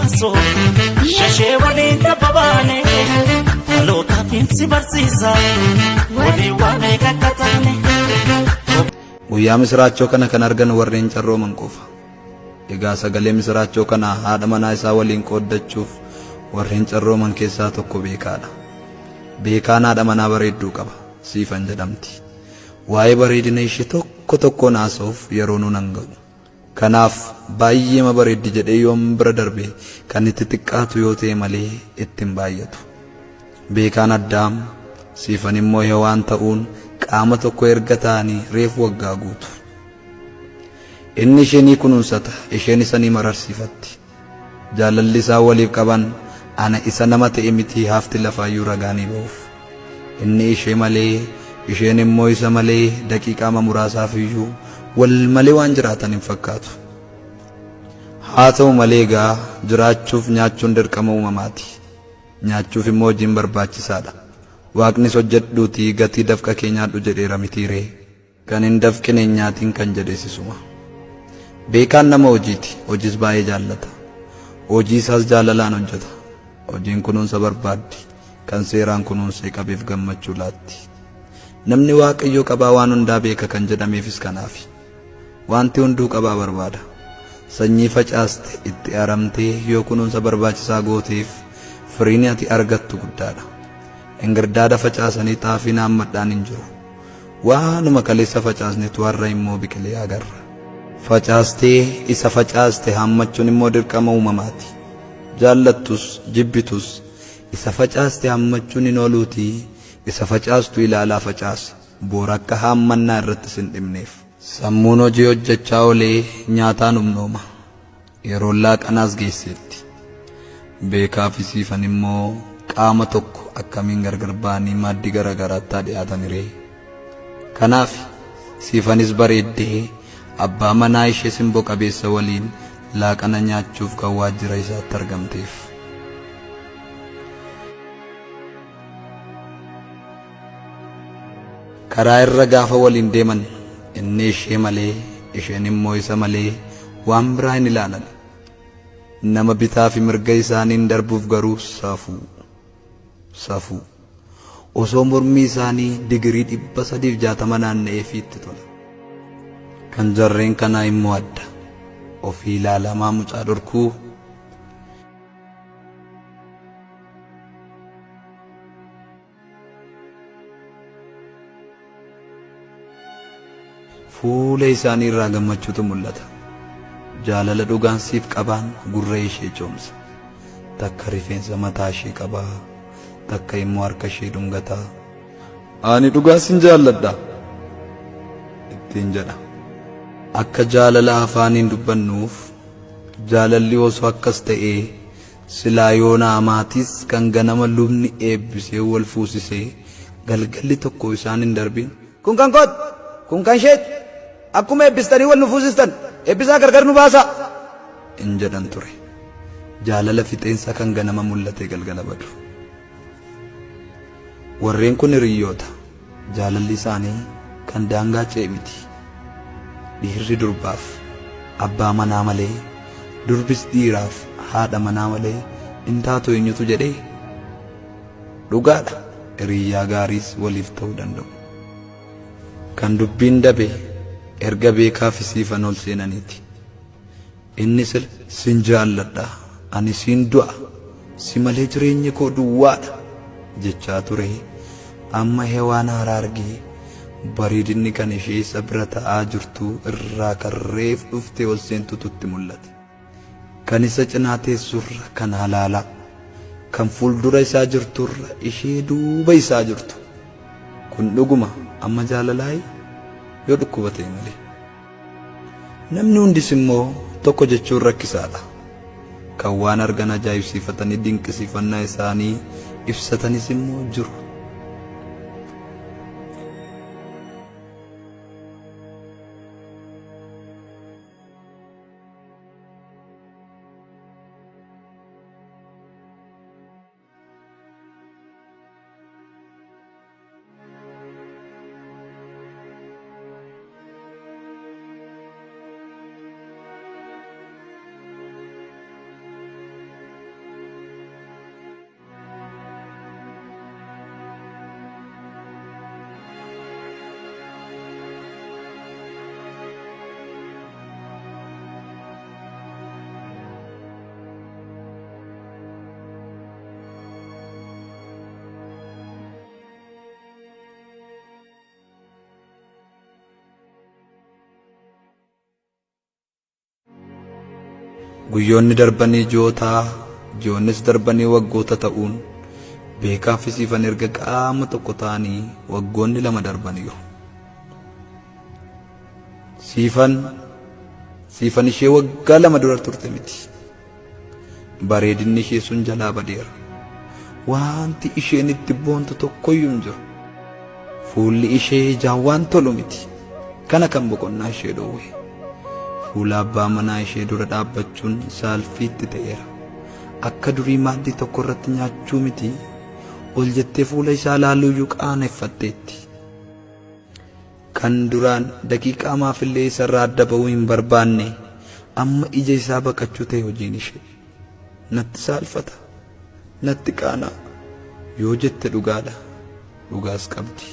baasu shashee waliin tabbabaane dhalootaaf si barsiisa walii waa meeqa akka taane. Guyyaa misiraachoo kana kan argan warreen carrooman qofa. Egaa sagalee misiraachoo kana haadha manaa isaa waliin qooddachuuf warreen carrooman keessaa tokko Beekaadha. Beekaan haadha manaa bareedduu qaba. Siifan jedhamti. Waa'ee bareedina ishee tokko tokkoon haasa'uuf yeroonuu nan ga'u. Kanaaf baay'eema bareeddi jedhee yoon bira darbe kan itti xiqqaatu yoo ta'e malee itti hin baay'atu. Beekaan Addaam, Siifan immoo Hewaan ta'uun qaama tokko erga ta'anii reefu waggaa guutu. Inni ishee ni kunuunsata, isheen isa ni mararsiifatti. Jaalalli isaan waliif qaban ana isa nama ta'e mitii hafti lafaayyuu ragaa ni ba'uuf. Inni ishee malee, isheen immoo isa malee daqiiqaama muraasaaf iyyuu wal malee waan jiraatan hin fakkaatu. Haa ta'u malee egaa jiraachuuf nyaachuun dirqama uumamaati. Nyaachuuf immoo hojiin barbaachisaadha. Waaqnis hojjedhuutii gatii dafqa kee nyaadhu jedheera mitiiree? Kan hin dafqine hin nyaatin kan jedhes isuma. Beekaan nama hojiiti. Hojiis baay'ee jaallata. Hojii isaas jaalalaan hojjeta. Hojiin kunuunsa barbaaddi. Kan seeraan kunuunsee qabeef gammachuu laatti. Namni Waaqayyo qabaa waan hundaa beeka kan jedhameefis kanaafi. Wanti hunduu qabaa barbaada. Sanyii facaaste itti aramtee yoo kunuunsa barbaachisaa gooteef firiin ati argattu guddaadha. Ingirdaada facaasanii xaafiin haammadhaan hin jiru. Waanuma kaleessa facaasnetu har'a immoo biqilee agarra. Facaastee isa facaaste haammachuun immoo dirqama uumamaati. Jaallattus jibbitus isa facaaste haammachuun hin ooluutii isa facaastu ilaalaa facaasi boor akka haammannaa irratti sin dhibneef. Sammuun hojii hojjechaa oolee nyaataan humnooma. Yeroon laaqanaas geesseetti. Beekaa fi Siifan immoo qaama tokko akkamiin gargar ba'anii maaddii gara garaatti haa dhiyaataniree? Kanaaf Siifanis bareeddee abbaa manaa ishee simbo qabeessa waliin laaqana nyaachuuf kan waajjira isaatti argamteef. Karaa irra gaafa waliin deeman inni ishee malee isheen immoo isa malee waan biraa hin ilaalan. Nama bitaa fi mirga isaaniin darbuuf garuu safuu. Safuu. Osoo mormii isaanii digirii 360 naanna'eefii itti tola. Kan jarreen kanaa immoo adda. Ofii ilaalamaa mucaa dhorkuu. Fuula isaanii irraa gammachuutu mul'ata. Jaalala dhugaan siif qabaan gurra ishee coomsa. Takka rifeensa mataa ishee qabaa, takka immoo harka ishee dhungataa. Ani dhugaa sin jaalladha ittiin jedha. Akka jaalala afaaniin dubbannuuf jaalalli osoo akkas ta'ee Silaa yoona amaatis kan ganama lubni eebbisee wal fuusisee galgalli tokko isaan hin darbin. Kun kan kooti! Kun kan isheeti! Akkuma eebbistanii wal nu fuusistan eebbisaa gargar nu baasaa! hin jedhan ture. Jaalala fixeensa kan ganama mul'atee galgala badu. Warreen kun hiriyyoota. Jaalalli isaanii kan daangaa ce'e miti. Dhiirri durbaaf abbaa manaa malee, durbis dhiiraaf haadha manaa malee hin taatu eenyutu jedhee? Dhugaadha, hiriyyaa gaariis waliif ta'uu danda'u. Kan dubbiin dabe erga Beekaa fi Siifan ol seenaniiti. Inni sila sin jaalladha, ani siin du'a, si malee jireenyi koo duwwaadha jechaa ture amma Hewaan haaraa argee bareedinni kan ishee isa bira ta'aa jirtu irraa kan reef dhuftee ol seentutu itti mul'ate. Kan isa cinaa teessurra kan halaalaa, kan fuuldura isaa jirturra ishee duuba isaa jirtu. Kun dhuguma amma jaalalaayii? Yoo dhukkuba ta'e malee. Namni hundis immoo tokko jechuun rakkisaadha. Kan waan argan ajaa'ibsiifatanii dinqisiifannaa isaanii ibsatanis immoo jiru. Guyyoonni darbanii ji'oota, ji'oonnis darbanii waggoota ta'uun Beekaa fi Siifan erga qaama tokko ta'anii waggoonni 2 darbaniiru. Siifan Siifan ishee waggaa 2 dura turte miti. Bareedinni ishee sun jalaa badeera. Waanti isheen itti boontu tokkoyyuu hin jiru. Fuulli ishee ijaan waan tolu miti. Kana kan boqonnaa ishee dhoowwe. Fuula abbaa manaa ishee dura dhaabbachuun saalfii itti ta'eera. Akka durii maaddii tokko irratti nyaachuu miti, ol jettee fuula isaa ilaaluuyyuu qaaneffatteetti. Kan duraan daqiiqaa maafillee isarraa adda ba'uu hin barbaanne amma ija isaa baqachuu ta'e hojiin ishee. Natti saalfata. Natti qaana'a. Yoo jette dhugaadha. Dhugaas qabdi.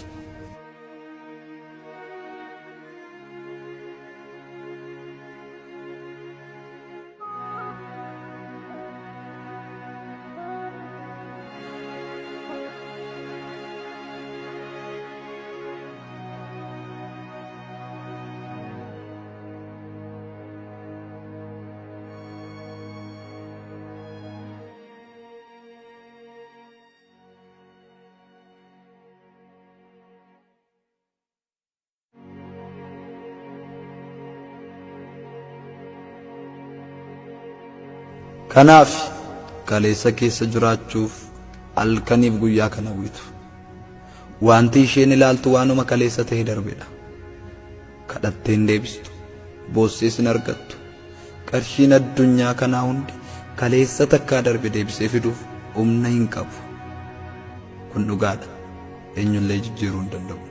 Kanaaf kaleessa keessa jiraachuuf halkaniif guyyaa kan hawwitu. Wanti isheen ilaaltu waanuma kaleessa ta'e darbedha. Kadhattee hin deebistu, boossees hin argattu. Qarshiin addunyaa kanaa hundi kaleessa takkaa darbe deebisee fiduuf humna hin qabu. Kun dhugaadha. Eenyullee jijjiiruu hin danda'u.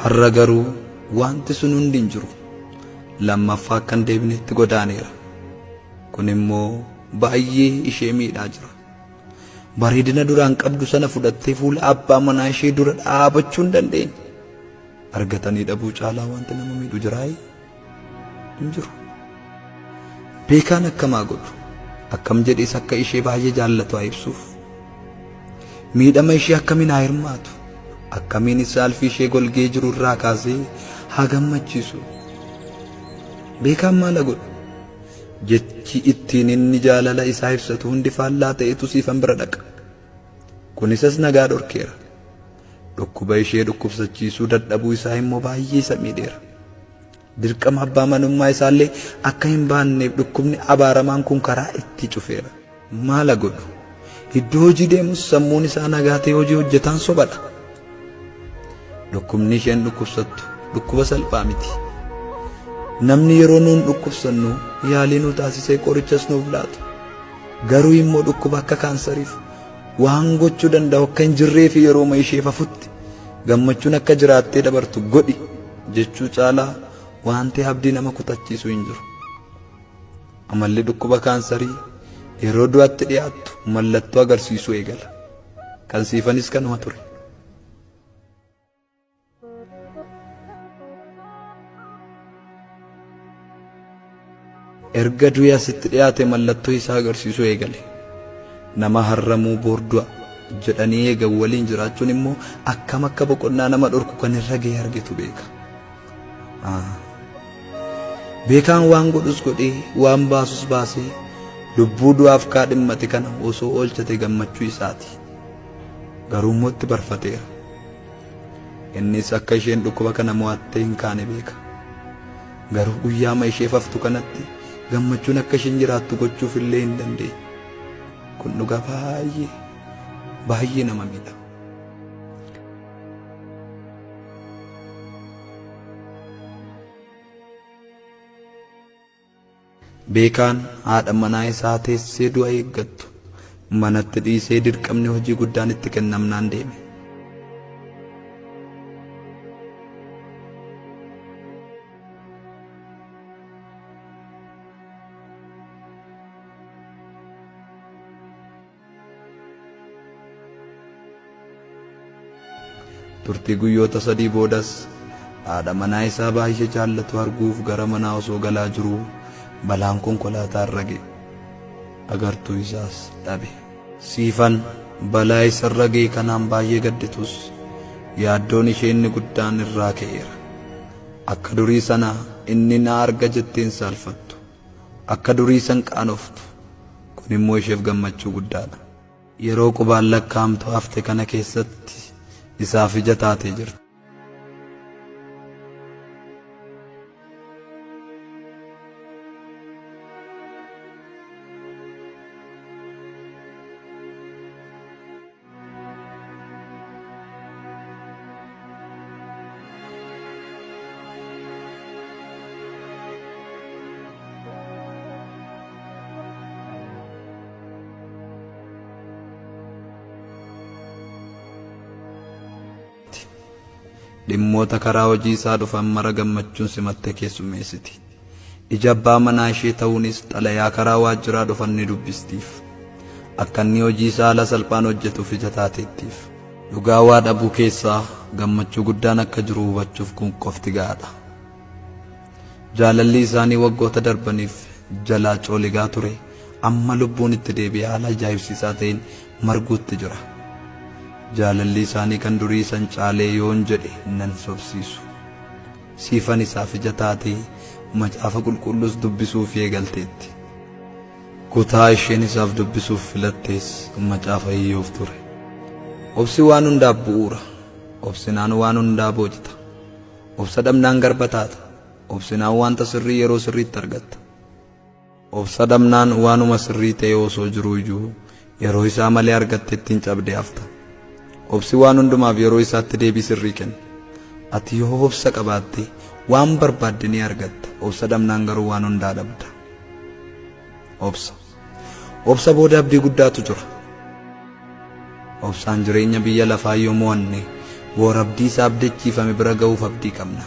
Har'a garuu wanti sun hundi hin jiru. Lammaffaa akka hin deebinetti godaaneera. Kun immoo baay'ee ishee miidhaa jira. Bareedina duraan qabdu sana fudhattee fuula abbaa manaa ishee dura dhaabachuu hin dandeenye. Argatanii dhabuu caalaa wanti nama miidhu jiraayii? Hin jiru. Beekaan akkam haa godhu? Akkam jedhees akka ishee baay'ee jaallatu haa ibsuuf? Miidhama ishee akkamiin haa hirmaatu? Akkamiinis saalfii ishee golgee jiru irraa kaasee haa gammachiisu? Beekaan maal haa godhu? Jechi ittiin inni jaalala isaa ibsatu hundi faallaa ta'etu siifan bira dhaqa. Kun isas nagaa dhorkeera. Dhukkuba ishee dhukkubsachiisuu dadhabuu isaa immoo baay'ee isa miidheera. Dirqama abbaa manummaa isaallee akka hin baanneef dhukkubni abaaramaan kun karaa itti cufeera. Maala godhu? Iddoo hojii deemus sammuun isaa nagaa ta'ee hojii hojjetaan sobadha. Dhukkubni isheen dhukkubsattu dhukkuba salphaa miti. Namni yeroo nuun dhukkubsannu yaalii nu taasisee qorichas nuuf laatu. Garuu immoo dhukkuba akka kaansariif waan gochuu danda'u akka hin jirree fi yerooma isheef hafutti gammachuun akka jiraattee dabartu godhi jechuu caalaa wanti abdii nama kutachiisu hin jiru. Amalli dhukkuba kaansarii yeroo du'atti dhiyaattu mallattoo agarsiisuu eegala. Kan siifanis kanuma ture. Erga du'i asitti dhiyaate mallattoo isaa agarsiisuu eegale. Nama harramuu boor du'a jedhanii eegan waliin jiraachuun immoo akkam akka boqonnaa nama dhorku kan irra ga'e argetu beeka. Beekaan waan godhus godhee waan baasus baasee lubbuu du'aaf kaadhimmate kana osoo oolchate gammachuu isaati. Garuu immoo itti barfateera. Innis akka isheen dhukkuba kana mo'attee hin kaane beeka. Garuu guyyaama isheef haftu kanatti gammachuun akka isheen jiraattu gochuuf illee hin dandeenye. Kun dhugaa baay'ee baay'ee nama miidha. Beekaan haadha manaa isaa teessee du'a eeggattu manatti dhiisee dirqamni hojii guddaan itti kennamnaan deeme. Turtii guyyoota 3 boodas haadha manaa isaa baay'ee jaallatu arguuf gara manaa osoo galaa jiruu balaan konkolaataa irra ga'e. Agartuu isaas dhabe. Siifan balaa isarra ga'e kanaan baay'ee gadditus yaaddoon ishee inni guddaan irraa ka'eera. Akka durii sana inni na arga jettee hin saalfattu. Akka durii san qaanoftu. Kun immoo isheef gammachuu guddaadha. Yeroo qubaan lakkaa'amtu hafte kana keessatti isaaf ija taatee jirti. Dhimmoota karaa hojii isaa dhufan mara gammachuun simattee keessummeessiti. Ija abbaa manaa ishee ta'uunis xalayaa karaa waajjiraa dhufan ni dubbistiif. Akka inni hojii isaa haala salphaan hojjetuuf ija taateettiif. Dhugaa waa dhabuu keessaa gammachuu guddaan akka jiru hubachuuf kun qofti ga'aadha. Jaalalli isaanii waggoota darbaniif jalaa cooligaa ture amma lubbuun itti deebi'ee haala ajaa'ibsiisaa ta'een marguutti jira. Jaalalli isaanii kan durii san caalee yoon jedhe nan sobsiisu. Siifan isaaf ija taatee Macaafa Qulqulluus dubbisuufii eegalteetti. Kutaa isheen isaaf dubbisuuf filattees Macaafa Iyyoob ture. Obsi waan hundaaf bu'uura. Obsinaan waan hundaa boojita. Obsa dhabnaan garba taata. Obsinaan wanta sirrii yeroo sirriitti argatta. Obsa dhabnaan waanuma sirrii ta'e osoo jiruu iyyuu yeroo isaa malee argatte ittiin cabdee hafta. Obsi waan hundumaaf yeroo isaatti deebii sirrii kenna. Ati yoo obsa qabaatte waan barbaadde ni argatta. Obsa dhabnaan garuu waan hundaa dhabda. Obsa. Obsa booda abdii guddaatu jira. Obsaan jireenya biyya lafaa yoo mo'anne boor abdii isaa abdachiifame bira ga'uuf abdii qabna.